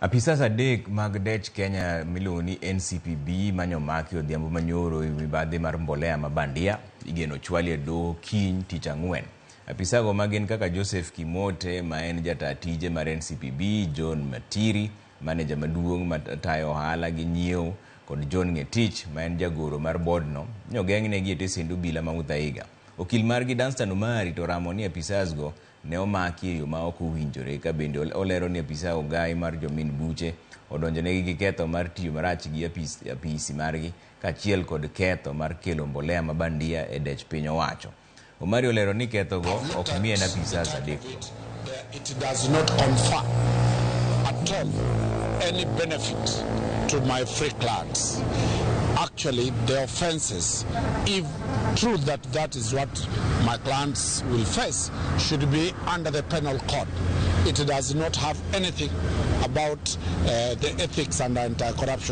Apisas 3 mag dech Kenya miluongo ni NCPB manyo maki odhiambo manyoro e mibadhi mar mbolea ma bandia igeno chwali e doho kiny tich ang'wen. Apisago magin kaka Joseph Kimote ma en jataa tije mar NCPB, John Matiri, maneja maduong' matayo ohala gi nyiewo kod John Ngetich ma en jagoro mar bodno nyogeng'negi e tesend obila ma Muthaiga. Okil margi Danstan Omari to ramo ni apisas go ne omaki e yo ma ok owinjore ka bende olero ni apisa ogai mar jomin buche odonjonegi gi ketho mar tiyo marach gi apisi margi kaachiel kod ketho mar kelo mbolea ma bandia e dech piny owacho. Omari olero ni ketho go ok mien apisas 3 go. It does not confer at all any benefit to my free clients. Actually, the offenses, if true that that is what my clients will face, should be under the penal code. It does not have anything about the ethics and anti-corruption.